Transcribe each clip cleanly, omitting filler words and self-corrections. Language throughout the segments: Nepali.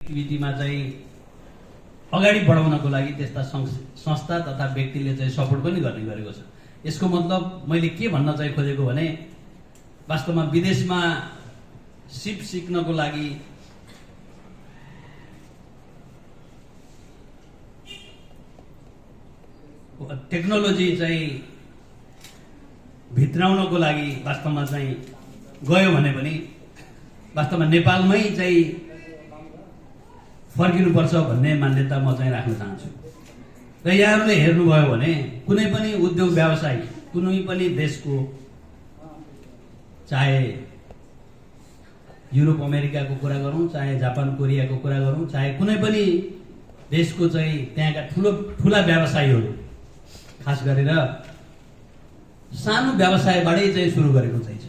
एक्टिभिटीमा चाहिँ अगाडि बढाउनको लागि त्यस्ता संस्था तथा व्यक्तिले चाहिँ सपोर्ट पनि गर्ने गरेको छ। यसको मतलब मैले के भन्न चाहिँ खोजेको भने वास्तवमा विदेशमा सिप सिक्नको लागि टेक्नोलोजी चाहिँ भित्राउनको लागि वास्तवमा चाहिँ गयो भने पनि वास्तवमा नेपालमै चाहिँ फर्किनुपर्छ भन्ने मान्यता म चाहिँ राख्न चाहन्छु। र यहाँहरूले हेर्नुभयो भने कुनै पनि उद्योग व्यवसाय कुनै पनि देशको, चाहे युरोप अमेरिकाको कुरा गरौँ, चाहे जापान कोरियाको कुरा गरौँ, चाहे कुनै पनि देशको चाहिँ त्यहाँका ठुला व्यवसायीहरू खास गरेर सानो व्यवसायबाटै चाहिँ सुरु गरेको चाहिँ छ।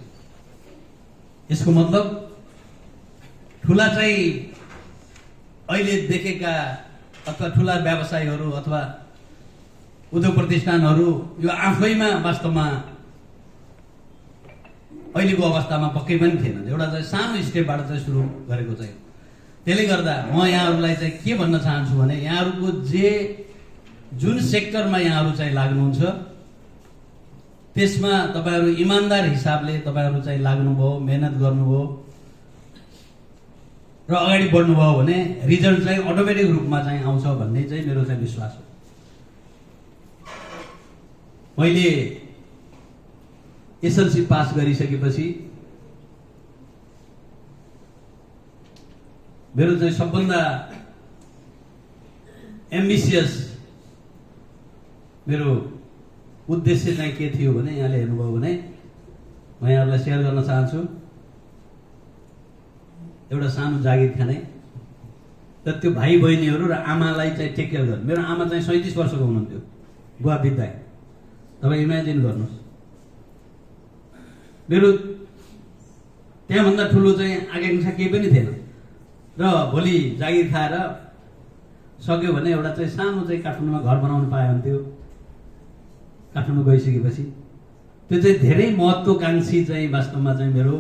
यसको मतलब ठुला चाहिँ अहिले देखेका अथवा ठुला व्यवसायीहरू अथवा उद्योग प्रतिष्ठानहरू यो आफैमा वास्तवमा अहिलेको अवस्थामा पक्कै पनि थिएन। एउटा चाहिँ सानो स्टेपबाट चाहिँ सुरु गरेको चाहिँ। त्यसले गर्दा म यहाँहरूलाई चाहिँ के भन्न चाहन्छु भने यहाँहरूको जुन सेक्टरमा यहाँहरू चाहिँ लाग्नुहुन्छ त्यसमा तपाईहरू इमानदार हिसाबले तपाईहरू चाहिँ लाग्नुभयो, मेहनत गर्नुभयो र अगाडि बढ्नुभयो भने रिजल्ट चाहिँ अटोमेटिक रूपमा चाहिँ आउँछ भन्ने चाहिँ मेरो चाहिँ विश्वास हो। मैले एसएलसी पास गरिसकेपछि मेरो चाहिँ सबभन्दा एम्बिसियस मेरो उद्देश्य चाहिँ के थियो भने यहाँले हेर्नुभयो भने म यहाँहरूलाई सेयर गर्न चाहन्छु। एउटा सानो जागिर खाने र त्यो भाइ बहिनीहरू र आमालाई चाहिँ टेक केयर गर्ने। मेरो आमा चाहिँ 37 वर्षको हुनुहुन्थ्यो, बुवा बित्दा। तपाईँ इमेजिन गर्नुहोस्, मेरो त्यहाँभन्दा ठुलो चाहिँ आकांक्षा केही पनि थिएन र भोलि जागिर खाएर सक्यो भने एउटा चाहिँ सानो चाहिँ काठमाडौँमा घर बनाउनु पाए हुन्थ्यो। काठमाडौँ गइसकेपछि त्यो चाहिँ धेरै महत्त्वकांक्षी चाहिँ वास्तवमा चाहिँ मेरो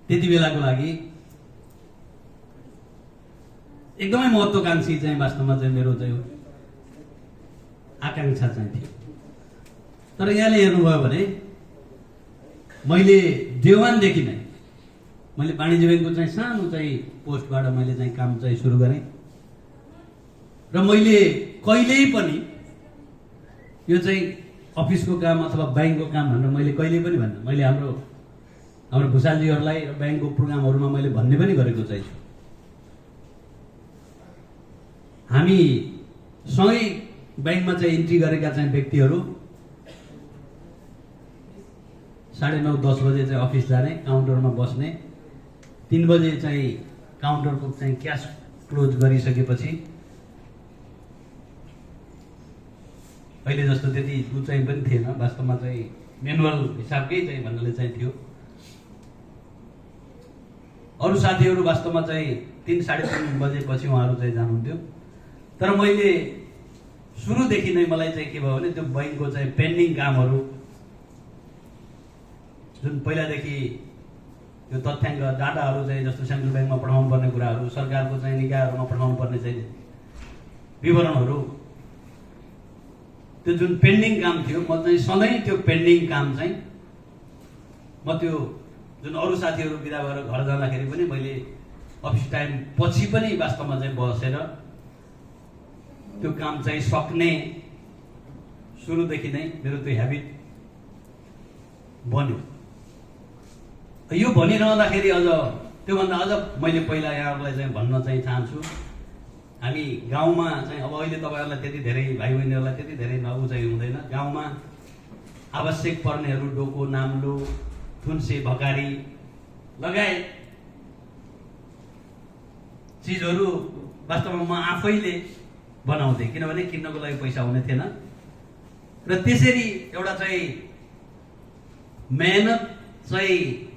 त्यति बेलाको लागि एकदमै महत्त्वकांक्षी चाहिँ वास्तवमा चाहिँ मेरो चाहिँ आकांक्षा चाहिँ थियो। तर यहाँले हेर्नुभयो भने मैले डे 1 देखि नै मैले वाणिज्य ब्याङ्कको चाहिँ सानो चाहिँ पोस्टबाट मैले चाहिँ काम चाहिँ सुरु गरेँ र मैले कहिल्यै पनि यो चाहिँ अफिसको काम अथवा ब्याङ्कको काम भनेर मैले कहिल्यै पनि भन्दिनँ। मैले हाम्रो भुषालजीहरूलाई र ब्याङ्कको प्रोग्रामहरूमा मैले भन्ने पनि गरेको चाहिँ छु। हामी सँगै ब्याङ्कमा चाहिँ इन्ट्री गरेका चाहिँ व्यक्तिहरू 9:30-10 बजे चाहिँ अफिस जाने, काउन्टरमा बस्ने, 3 बजे चाहिँ काउन्टरको चाहिँ क्यास क्लोज गरिसकेपछि अहिले जस्तो त्यति उचाइ पनि थिएन, वास्तवमा चाहिँ म्यानुअल हिसाबकै चाहिँ भन्नाले चाहिँ थियो। अरू साथीहरू वास्तवमा चाहिँ 3-3:30 बजेपछि उहाँहरू चाहिँ जानुहुन्थ्यो। तर मैले सुरुदेखि नै मलाई चाहिँ के भयो भने त्यो बैङ्कको चाहिँ पेन्डिङ कामहरू जुन पहिलादेखि यो तथ्याङ्क डाटाहरू चाहिँ जस्तो सेन्ट्रल ब्याङ्कमा पठाउनु पर्ने कुराहरू, सरकारको चाहिँ निकायहरूमा पठाउनु पर्ने चाहिँ विवरणहरू, त्यो जुन पेन्डिङ काम थियो म चाहिँ सधैँ त्यो पेन्डिङ काम चाहिँ म त्यो जुन अरू साथीहरू बिदा भएर घर जाँदाखेरि पनि मैले अफिस टाइम पछि पनि वास्तवमा चाहिँ बसेर त्यो काम चाहिँ सक्ने सुरुदेखि नै मेरो त्यो ह्याबिट बन्यो। यो भनिरहँदाखेरि अझ त्योभन्दा अझ मैले पहिला यहाँहरूलाई चाहिँ भन्न चाहिँ चाहन्छु, हामी गाउँमा चाहिँ अब अहिले तपाईँहरूलाई त्यति धेरै भाइ बहिनीहरूलाई त्यति धेरै नबुझाइ हुँदैन। गाउँमा आवश्यक पर्नेहरू डोको, नाम्लो, थुन्से, भकारी लगायत चिजहरू वास्तवमा म आफैले बनाउँथेँ, किनभने किन्नको लागि पैसा हुने थिएन। र त्यसरी एउटा चाहिँ मेहनत चाहिँ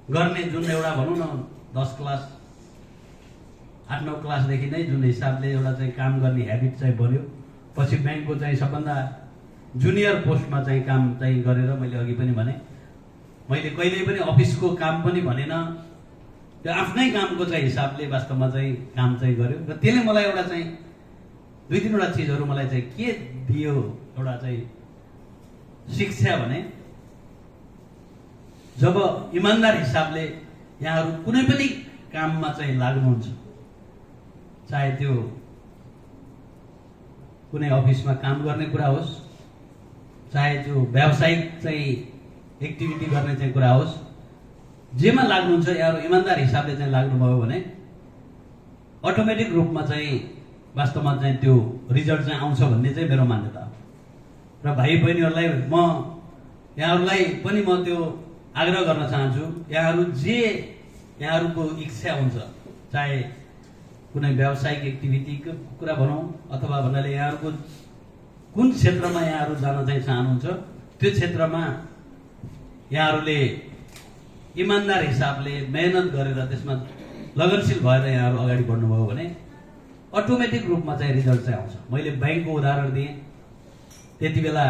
गर्ने जुन एउटा भनौँ न 10 क्लास 8-9 क्लासदेखि नै जुन हिसाबले एउटा चाहिँ काम गर्ने ह्याबिट चाहिँ बन्यो। पछि ब्याङ्कको चाहिँ सबभन्दा जुनियर पोस्टमा चाहिँ काम चाहिँ गरेर मैले अघि पनि भने मैले कहिल्यै पनि अफिसको काम पनि भनेन, त्यो आफ्नै कामको चाहिँ हिसाबले वास्तवमा चाहिँ काम चाहिँ गर्यो। र त्यसले मलाई एउटा चाहिँ 2-3वटा चिजहरू मलाई चाहिँ के दियो, एउटा चाहिँ शिक्षा भने, जब इमान्दार हिसाबले यहाँहरू कुनै पनि काममा चाहिँ लाग्नुहुन्छ, चाहे त्यो कुनै अफिसमा काम गर्ने कुरा होस्, चाहे त्यो व्यावसायिक चाहिँ एक्टिभिटी गर्ने चाहिँ कुरा होस्, जेमा लाग्नुहुन्छ यहाँहरू इमान्दार हिसाबले चाहिँ लाग्नुभयो भने अटोमेटिक रूपमा चाहिँ वास्तवमा चाहिँ त्यो रिजल्ट चाहिँ आउँछ भन्ने चाहिँ मेरो मान्यता हो। र भाइ बहिनीहरूलाई म यहाँहरूलाई पनि म त्यो आग्रह गर्न चाहन्छु, यहाँहरूको इच्छा हुन्छ, चाहे कुनै व्यावसायिक एक्टिभिटीको कुरा भनौँ अथवा भन्नाले यहाँहरूको कुन क्षेत्रमा यहाँहरू जान चाहिँ चाहनुहुन्छ, त्यो क्षेत्रमा यहाँहरूले इमान्दार हिसाबले मेहनत गरेर त्यसमा लगनशील भएर यहाँहरू अगाडि बढ्नुभयो भने अटोमेटिक रूपमा चाहिँ रिजल्ट चाहिँ आउँछ। मैले ब्याङ्कको उदाहरण दिएँ, त्यति बेला